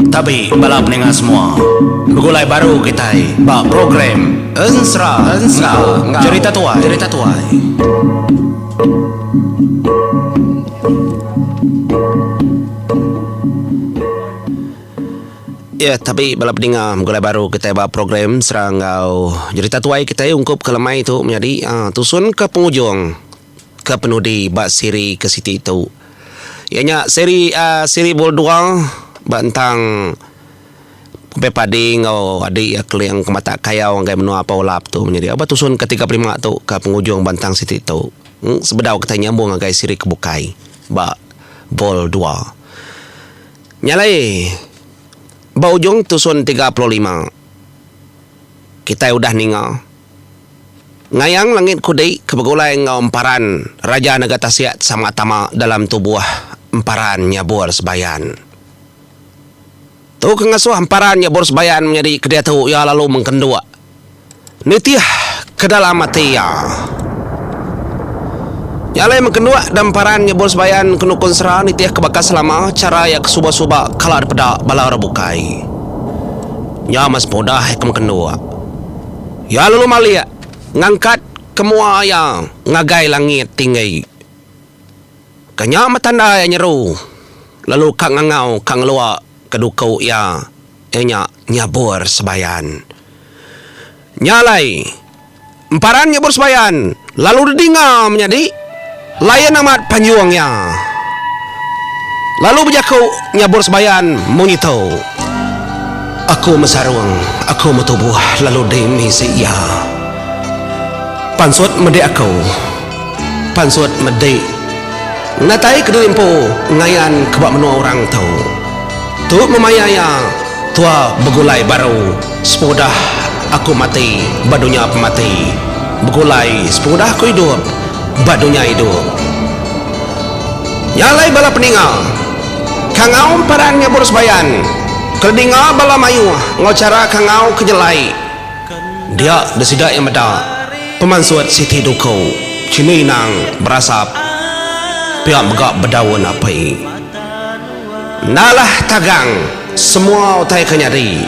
Tabi bala peninga semua. Begulai baru kitai ba program Ensera enggau Jerita Tuai. Jerita Tuai. Ya tabi bala peninga begulai baru kitai ba program Ensera enggau Jerita Tuai kitai ungkup ke lemai tu menyadi aaa tusun ke pengujung. ke penudi ba siri ke siti tu iya nya siri uhh siri bul dua ba entang Kumpai Padi enggau adi iya Keling ke matak kayau ngagai menua Pau Lap tu menyadi ba tusun ke 35 tu ke pengujung ba entang siti tu sebedau kitai nyambung ngagai siri ke bukai ba bul dua. Nya alai ba ujung tusun 35 kitai udah ninga. Ngayang langit kudi ke begulai enggau emparan Raja Naga Tasik sama tama dalam tubuh emparan Nyabur Sebayan. Tu ke ngasuh emparan Nyabur Sebayan menyadi ke diatu iya lalu mengkenduk nitih ke dalam ati iya. Nya alai mengkenduk da emparan Nyabur Sebayan ke nukun sera nitih ke baka selama chara iya ke suba-suba kala dipeda bala orang bukai. Nya meh semudah iya ke mengkenduk. Iya lalu malik ngangkat ke mua iya ngagai langit tinggi. Ke nya meh tanda iya nyeru lalu ka ngangau ka ngelua ke duku iya, iya nya nyabur sebayan. Nya alai, emparan nyabur sebayan lalu didinga menyadi lain amat panjung iya. Lalu bejaku nyabur sebayan munyi tu, Aku mesarung, aku metubuh lalu di misi iya. Pansut medi aku, pansut medi ngenatai kediri empu ngayan ke ba menua orang tu. Tu memaya iya tua begulai baru sepengudah aku mati ba dunya pemati, begulai sepengudah aku idup ba dunya idup. Nya alai bala peninga, kangau emparan nyabur sebayan, kena dinga bala mayuh enggau chara kangau ke nyelai. Dia deh sida iya meda pemansut siti duku chini inang berasap pia mega bedaun api. Enda lah tagang semua utai ke nyadi.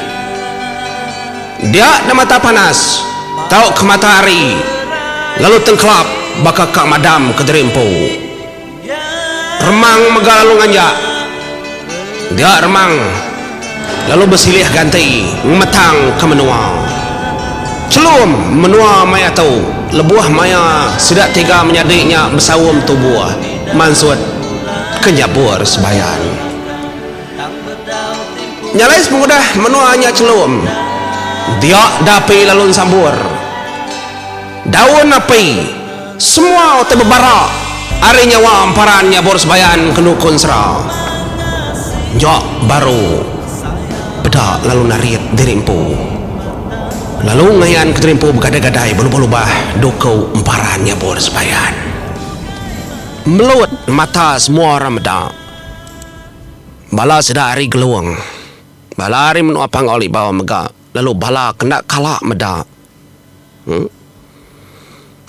Dia deh mata panas tauka mata hari lalu tengkelap baka ka madam ke diri empu. Remang mega lalu nganjak. Ga remang lalu besilih ganti ngemetang ke menua. Chelum menua maya tu lebuh maya sida tiga menyadi nya besaum tubuh mansut ke nyabur sebayan. Nya alai sepengudah menua nya chelum dia dapi lalu ensambur. Daun api, semua utai bebara ari nyawa emparan nyabur sebayan ke nukun sera. Nya baru peda lalu narit diri empu. Lalu ngayan ke diri empu begadai-gadai belubah-lubah duku emparan nyabur sebayan. Melut mata semua orang meda. Bala sida ari Gelung, bala ari menua Panggau Libau mega lalu bala ke enda kala meda.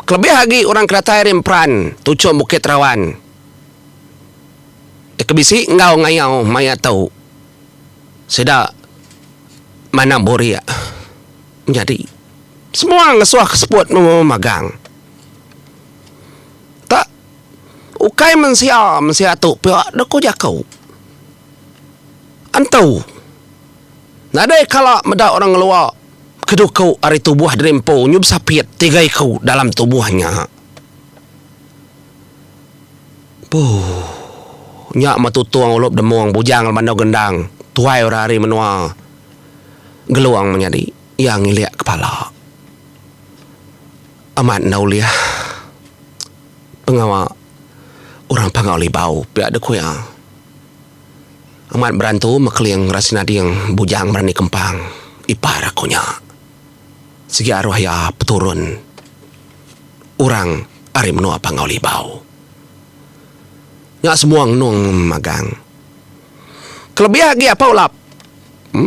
Kelebih agi orang ke datai ari Emperan, Tuchong Bukit Terawan ke bisi enggau ngayau maya tu sida manang burik nyadi semua ngesuh ke seput memagang. Tak ukai mensia mensia tu pia deh ku jaku. Antu nadai kala meda orang ngelua. Keduku ari tubuh diri empu nyu besapit tiga iku dalam tubuh nya. Puh. Nya meh tutung ulup demung bujang Lemandau Gendang tuai orang ari menua Gelung menyadi iya ngilik kepala. Amat enda ulih pengawa orang Panggau Libau pia deh ku iya. Amat berantu mekeling rasi nading bujang berani kempang ipar aku nya. Sigi aruh iya peturun orang ari menua Panggau Libau. Nya semua ngenung magang. Kelebih agi Apau Lap. Em.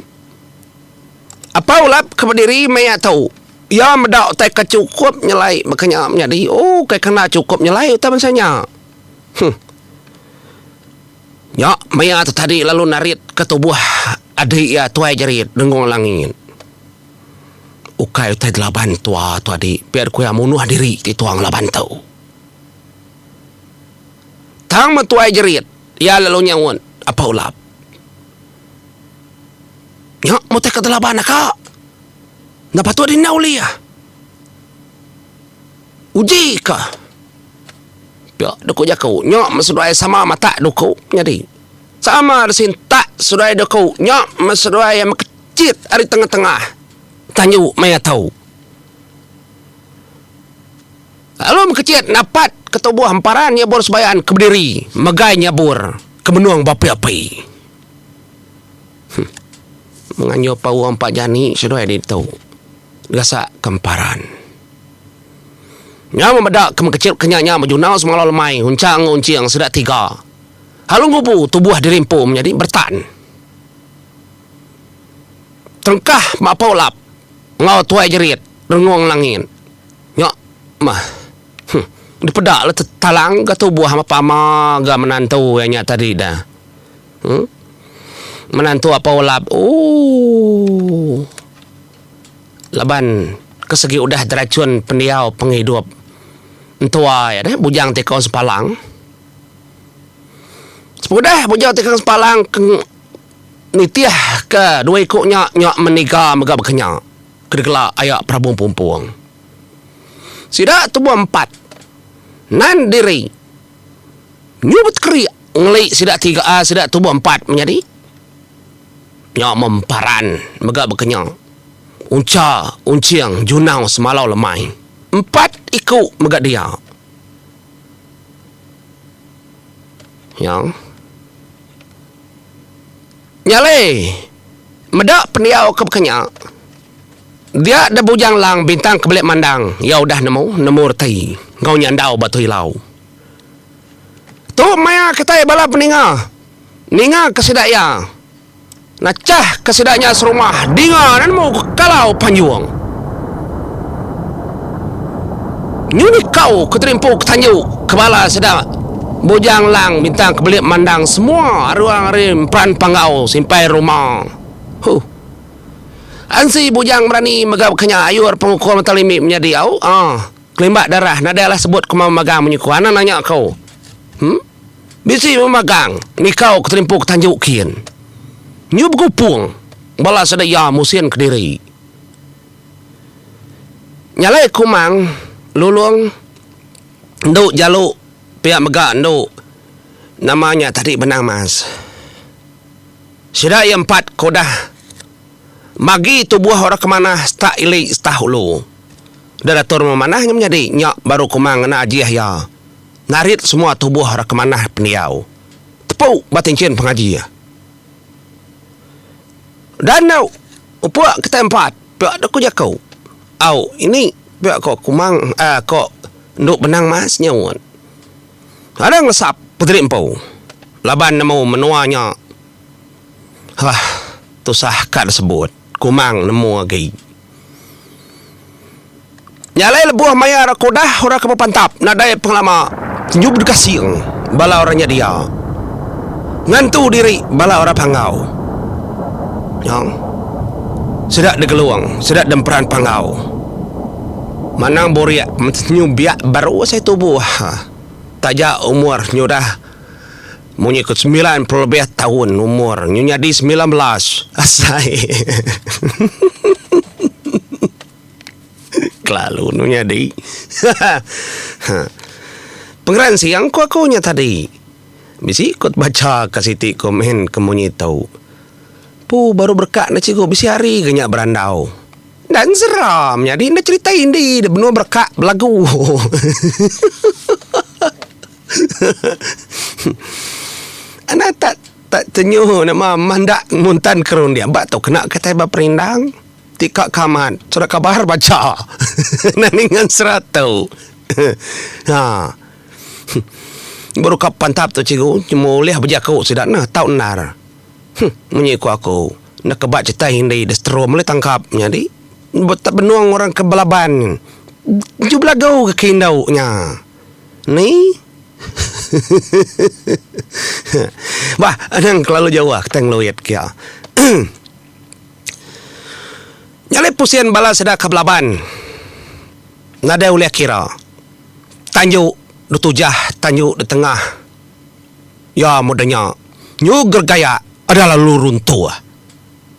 Apau Lap ke bediri maya tu iya meda utai ke chukup nyelai baka nya menyadi. Ooh kai kena chukup nyelai utai bansa nya. Huh. Nya maya tu tadi lalu narit ke tubuh adi iya tuai jerit Dengung Langit. Ukai utai delaban tua tu adi pia ku iya munuh diri ti tua ngelaban tu. Tang meh tuai jerit iya lalu nyaut Apai Ulap. Nya meh utai ke delaban aka. Enda patut enda ulih. Uji ka. Pia duku jaku nya meh seduai sama matak duku nyadi. Sama disintak seduai duku nya meh seduai iya mekechit ari tengah-tengah tanju maya tu. Lalu mekechit napat ke tubuh emparan nyabur sebayan ke bediri megai nyabur ke benung beapi-api. Huh. Menganjur paung empat jani seduai ditu gasak ke emparan. Nya meda ke mekechil ke nya nya bejunau semalau lemai unchang enggau unching sida tiga. Lalu ngubu tubuh diri empu menyadi beretan. Terengkah mapau lap enggau tuai jerit rengung langit. Nya meh huh dipeda le tetalang ga tubuh pama ga menantu iya nya tadi dah. Huh menantu apau lap ooh. Laban ke segi udah derachun pendiau pengidup entua iya deh Bujang Tikau Sepalang. Sepengudah Bujang Tikau Sepalang ke nitih ke dua iku nya nya meniga mega baka nya ke dikela aya Perabung Pumpung. Sida tubuh empat nan diri nyu betekerik ngeli sida tiga sida tubuh empat menyadi. Nya memparan mega baka nya. Uncha, Unching, Junau semalau lemai. Empat iku mega dia. Nya. Nya alai meda pendiau ke baka nya dia da Bujang Lang Bintang Kebelik Mandang iya udah nemu nemu reti enggau nyandau Batu Ilau. Tu maya kitai bala peninga. Ninga ke sida iya. Nachah ke sida nya serumah dinga nemu ke kalau panjung. Nyu nikau ke terimpu ke tanju ke bala sida Bujang Lang Bintang Kebelik Mandang semua ruang ari emperan Panggau simpai ruma. Huh. Ansi Bujang Berani mega baka nya ayur pengukur mata limi menyadi au. Ah. Kelimbak darah nadai alah sebut ke magang menyuku anang nanya aku. Huh. Bisi memagang nikau ke terimpu ke tanju kin. Nyu begupung bala sida iya musin kediri. Nya alai Kumang Lulong endu Jalu pia mega endu nama nya tadi Benang Mas. Sida iya empat ke udah magi tubuh orang ke manah setak ili setah ulu. Udah datur memanah nya menyadi nya baru Kumang ngena ajih iya. Narit semua tubuh ra ke manah pendiau. Tepu ba tinchin pengaji. Dan au upuk kitai empat pia dek ku jaku. Au ini pia ko Kumang aaa ko Endu Benang Mas nyaut. Nadai ngelesap pederi empu laban nemu menua nya. Hah tusah ka disebut Kumang nemu agi. Nya alai lebuh maya ra ke udah orang ke bepantap nadai pengelama nyu begasing bala orang nya dia ngantu diri bala orang Panggau. Nya sida digelung sida demperan Panggau. Manang burik nyu biak baru asai tubuh taja umur nyu udah munyi ke 90 lebih taun umur nyu nyadi 19 asai. Kelalu nu nyadi. Pengeran siang ku aku nya tadi. Bisi ku bacha ka siti komen ke munyi tu. Pu baru bereka ne cikgu bisi hari ga nya berandau. Enda seram nyadi enda cerita indi da benung bereka belagu. Enda tak tak tenyu nama mandak muntan ke runding ba tu kena kitai beperindang. Ti ka ka amat surat kabar bacha enda ninga surat tu. Ha. Baru ka pantap tu cikgu nyema ulih bejaku sida neh tau endar. Huh munyi ku aku enda keba cerita hindi da seterum ulih tangkap nyadi benung orang ke belaban ju belagu ke indu nya. Ni. Bah, anang kelalu jauh kitai ngeluit kia. Nya alai pusin bala sida ke belaban nadai ulih kira. Tanju ditujah tanju ditengah iya meda nya nyu geregayak ada lalu runtuh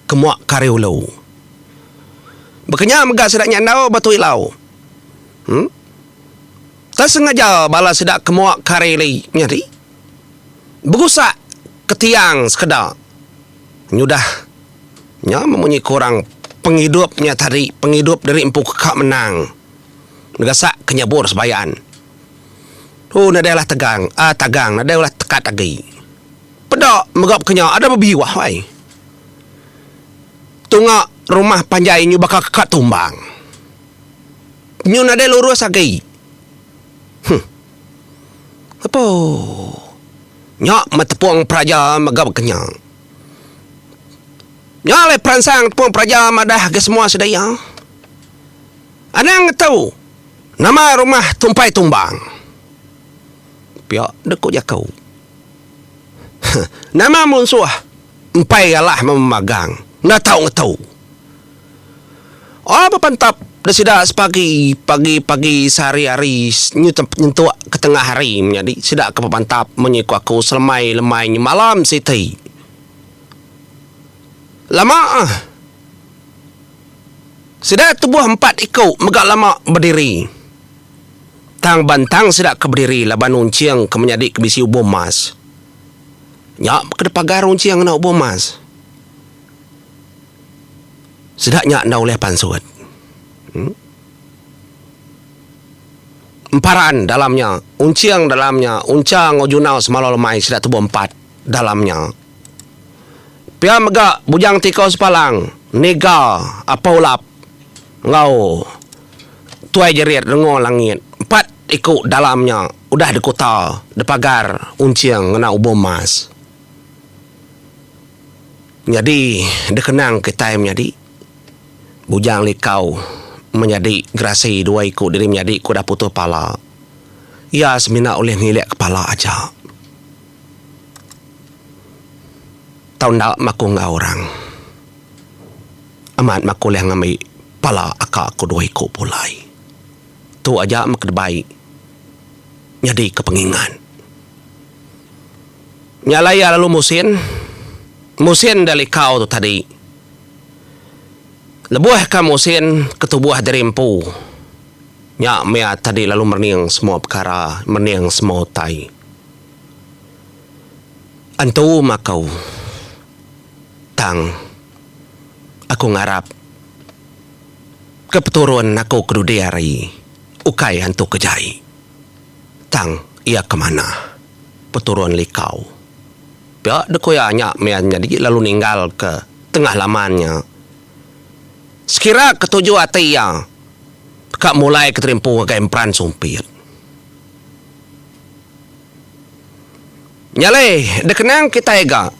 ke mua ke ari ulu. Baka nya mega sida nyandau batu ilau. Em. Tang sengaja bala sida ke mua ke ari ili nyadi begusak ke tiang sekeda nyudah nya memunyi ke orang pengidup nya tadi pengidup diri empu ke ka menang negasak ke nyebur sebayan. Tu nadai ulah tegang aaa tagang nadai ulah tekat agi. Peda mega baka nya ada bebiuh ai. Tunga rumah panjai nyu baka ke ka tumbang. Nyu nadai lurus agi. Huh. Apo. Nya meh tepung peraja mega baka nya. Nya alai peransang tepung peraja madah ga semua sida iya. Anang ngetu nama rumah tumpai tumbang. Pia dek ku jaku. Huh. Nama munsuh empai alah memagang enda tau ngetu. Oh bepantap da sida sepagi pagi pagi sehari hari nyentuk ke tengah hari menyadi sida ke bepantap munyi ku aku selemai lemai nyemalam siti. Lama ah sida tubuh empat iku mega lama bediri. Tang bantang sida ke bediri laban unching ke menyadi ke bisi ubuh emas. Nya ke dipagar unching ngena ubuh emas. Sida nya enda ulih pansut. Emparan dalam nya, unching dalam nya, uncha enggau junau semalau lemai sida tubuh empat dalam nya. Pia mega Bujang Tikau Sepalang, Niga, Apau Lap enggau Tuai Jerit Rengo Langit empat iku dalam nya udah dikuta dipagar unching ngena ubung emas. Nyadi dikenang kitai menyadi Bujang Likau menyadi Gerasi dua iku diri menyadi ke udah putus pala. Iya semina ulih ngilik kepala aja. Tau enda maku enggau orang. Amat maku ulih ngambi pala aka aku dua iku pulai. Tu aja meh ke dibai nyadi ke pengingat. Nya alai iya lalu musin. Musin da likau tu tadi. Lebuh ka musin ke tubuh diri empu, nya mia tadi lalu merening semua pekara, merening semua utai. Entu makau. Tang aku ngarap ke peturun aku ke dudi hari ukai antu ke jai. Tang iya ke manah. Peturun Likau. Pia dek ku iya nya meh nyadi lalu ninggal ke tengah laman nya. Sekira ke tuju ati iya ka mulai ke terimpu ngagai emperan sumpit. Nya alai dek kenang kitai ga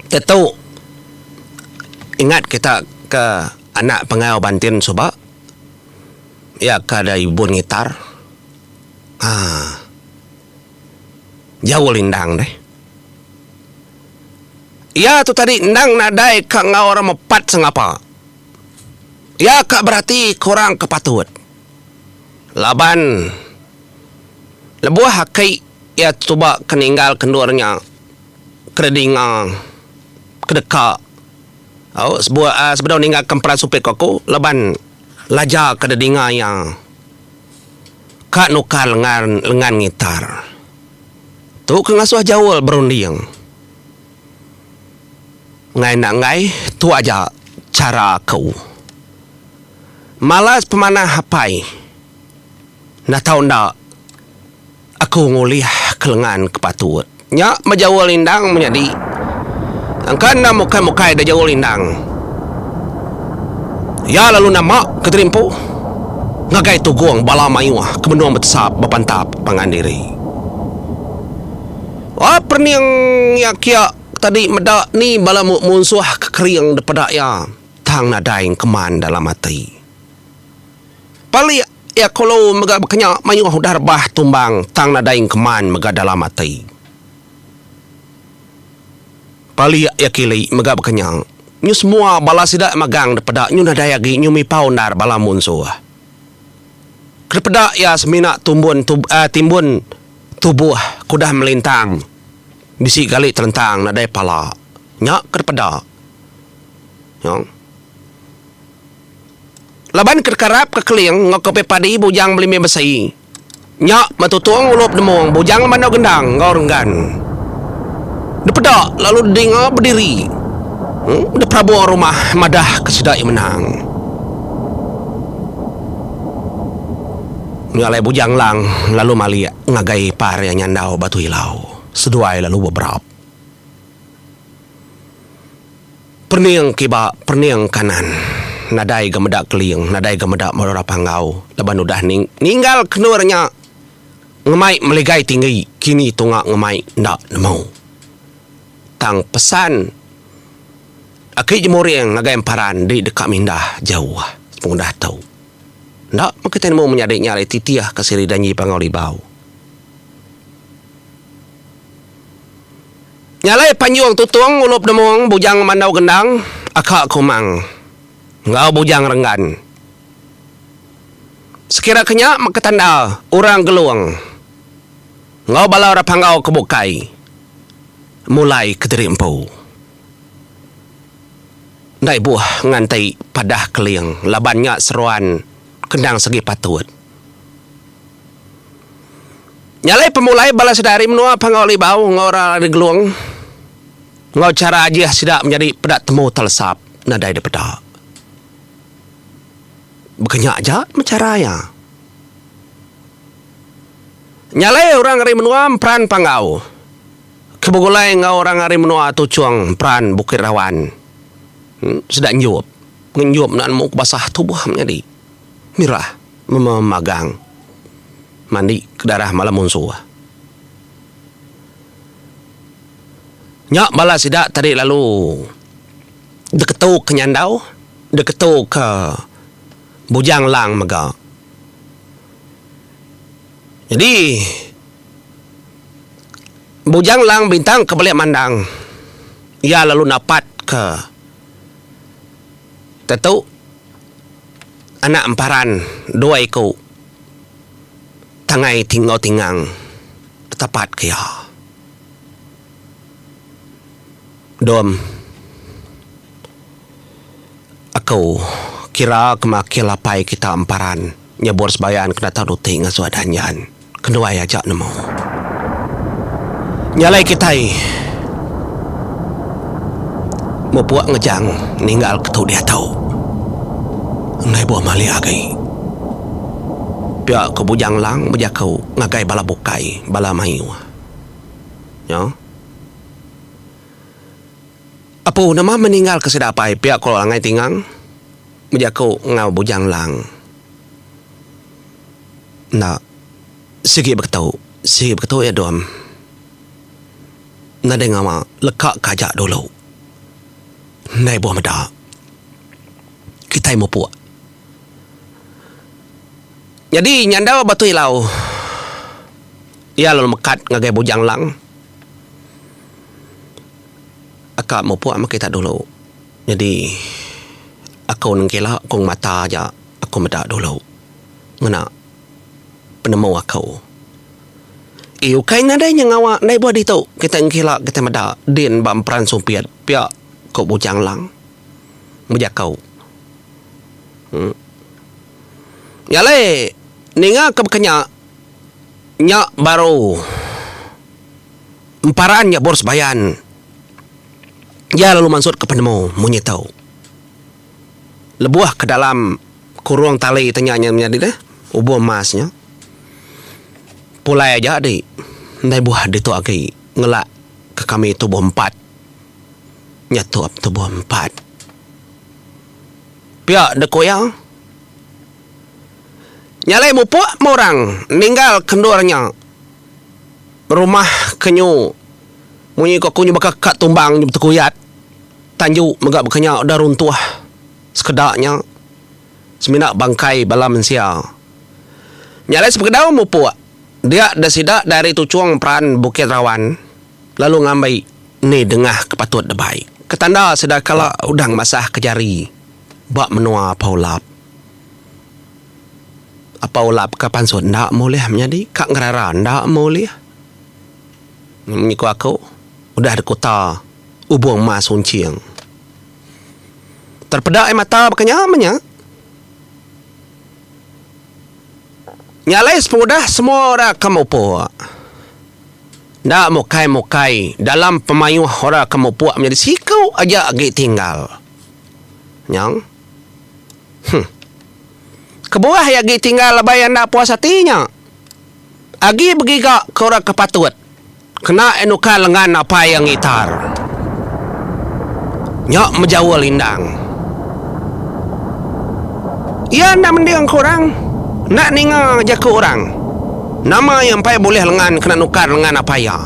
tetu ingat kita ke anak pengau Bantin suba iya ke ada ibun ngitar. Haa. Jauh lindang deh. Iya tu tadi endang nadai ka enggau orang mepat sengapa. Iya ka berati ke orang ke patut. Laban lebuh aki iya tuba ke ninggal ke endur nya ke dedinga ke deka au sebedau ninggal ke emperan supit ku aku laban laja ke dedinga iya. Ka nukar lengan lengan ngitar. Tu ke ngasuh Jaul berunding. Enggai enda enggai, tu aja chara aku. Malas pemanah apai. Enda tau enda aku ngulih ke lengan ke patut. Nya bejaul indang menyadi. Engka enda mukai-mukai da jaul indang. Iya lalu nama ke diri empu ngagai tugung bala mayuh ke benung betesap bepantap pangan diri. Wah perening iya kia tadi meda ni bala munsuh ke kering dipeda iya tang nadai engkeman dalam ati. Palik. iya kulu mega bekenya mayuh udah rebah tumbang tang nadai engkeman mega dalam ati. Palik iya kili mega bekenya. Nyu semua bala sida magang depeda nyu nadai agi nyu mipau endar bala munsuh. Kedepeda iya semina tumbun timbun tubuh ke udah melintang bisi gali terentang nadai pala. Nya kedepeda. Laban ke dikarap ke Keling enggau Kopi Padi Bujang Belimbi Besi nya metutung ulu Penemu Bujang Mandau Gendang enggau Renggan. Dipeda lalu didinga bediri diperabung rumah madah ke sida iya menang. Nya alai Bujang Lang lalu malik ngagai ipar iya nyandau Batu Ilau seduai lalu beberap. Pening kiba, pening kanan. Nadai ga meda Keling, nadai ga meda Merora Panggau laban udah ninggal kendur nya ngemai meligai tinggi kini tunga ngemai enda nemu. Tang pesan aki Jemuring ngagai Emparan di deka mindah jauh sepengudah tu. Enda meh kitai nemu menyadi nya alai titih ka siri danji Panggau Libau. Nya alai Panjung Tutung Ulu Penemung Bujang Mandau Gendang Aka Kumang enggau Bujang Renggan. Sekira ke nya mega tanda orang Gelung enggau bala orang Panggau ke bukai mulai kediri empu. Enda ibuh nganti padah Keling laban nya seruan kendang segi patut. Nya alai pemulai bala sida ari menua Panggau Libau enggau orang ari Gelong enggau chara ajih sida menyadi peda temu telesap nadai dipeda. Baka nya aja meh chara iya. Nya alai orang ari menua Emperan Panggau ke begulai enggau orang ari menua Tuchong Emperan Bukit Rawan sida njup ngenjup enda nemu ke basah tubuh menyadi mirah. Memagang mandi ke darah malam munsuh. Nya bala sida tadi lalu deketu ke Nyandau, deketu ke Bujang Lang mega. Nyadi Bujang Lang bintang ke belik mandang iya lalu napat ke tetu. Anak emparan dua iku tangai ti enggau tingang betapat ke iya. Dom aku kira ke makil apai kita emparan nyebur sebayan ke datau duti ngasuh danjan kenduai aja nemu. Nya alai kitai mupuk ngejang ninggal ke tu diatu. Enggai buah malik agi. Pia ko Bujang Lang bejaku ngagai bala bukai bala mayuh. Nya. Apu nama meninggal ke sida apai pia ko Langai Tingang bejaku enggau Bujang Lang. Enda. Sigi beketu, sigi beketu iya dom. Nadai ngawa leka ke aja dulu. Ndai buah meda. Kitai mupuk. Nyadi nyandau Batu Ilau iya lalu mekat ngagai Bujang Lang. Aka mupuk meh kita dulu. Nyadi aku nengkila ku ngemata aja aku meda dulu ngena. Penemu aku. Ii ukai nadai nya ngawa ndai buah ditu kitai ngkila kitai meda din ba emperan sumpit pia ku Bujang Lang bejaku. Uhh. Nya alai ninga ke baka nya nya baru emparan nya bor sebayan iya lalu mansut ke penemu munyi tu. Lebuh ke dalam kurung tali te nya nyadi deh ubung emas nya pulai aja di ndai buah ditu agi ngelak ke kami tubuh empat nyatup tubuh empat. Pia deh ku iya. Nya alai mupuk meh orang ninggal ke endur nya rumah ke nyu munyi ku aku nyu baka ka tumbang nyu betekuyat. Tanju mega baka nya udah runtuh sekeda nya semina bangkai bala mensia. Nya alai sepegedau mupuk dia da sida dari tuchung peran Bukit Rawan lalu ngambi ni dengah ke patut debai. Ke tanda sida kala udah ngemasah ke jari ba menua Apau Lap. Apau Lap ke pansut enda meh ulih menyadi ka ngerara enda meh ulih. Munyi ku aku udah dikuta Ubung Mas Unching. Terpeda ai mata baka nya meh nya. Nya alai sepengudah semua orang ke mupuk. Enda mukai-mukai dalam pemayuh orang ke mupuk menyadi siku aja agi tinggal. Nyang. Huh. Kebuah iya agi tinggal laban iya enda puas ati nya. Agi begiga ke orang ke patut. Kena iya nukar lengan apai iya ngitar. Nya mejaul Indang. Iya enda mending ke orang, enda ninga jaku orang. Nama iya empai bulih lengan kena nukar lengan apai iya.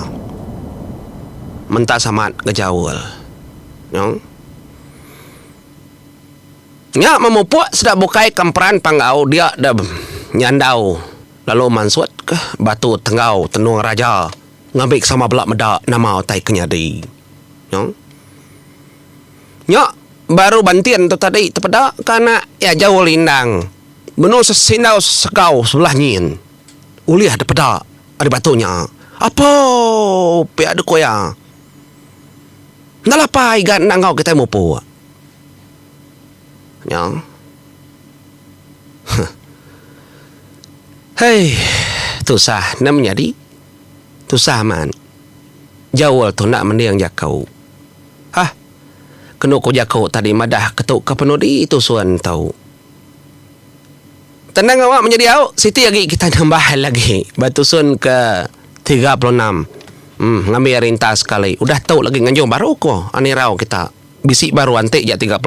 Mentas amat ga Jaul. Nya. Nya memupuk sida bukai ke emperan Panggau dia deh nyandau lalu mansut ke batu tenggau tenung raja ngambi ke sama bela meda nama utai ke nyadi. Nya. Nya baru Bantin tu tadi tepeda ke anak iya Jaul Indang benung sesindau sesegau sebelah nyin ulih dipeda ari batu nya. Apo pia deh ku iya. Enda lapa igat enda enggau kitai mupuk. Nya. Huh. Hei, tusah enda menyadi. Tusah amat. Jaul tu enda mending jaku. Hah. Kenu ku jaku tadi madah ketu ke penudi tusun tu. Tenang awak menyadi au, siti agi kitai nambah lagi ba tusun ke 36. Em ngambi ari entas sekali. Udah tu lagi nganjung baru ko anirau kita. Bisi baru anti ja 36.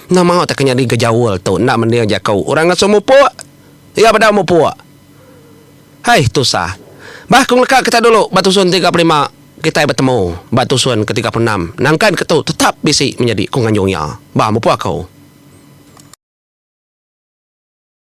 Nama utai ke nyadi ga jaul tu enda mending jaku orang ngasuh mupuk. Iya bedau mupuk. Hai tusah. Bah ku ngeleka kita dulu ba tusun 35 kitai betemu ba tusun ke 36. Nangkan ke tu tetap bisi menyadi ku nganjung iya. Bah mupuk aku.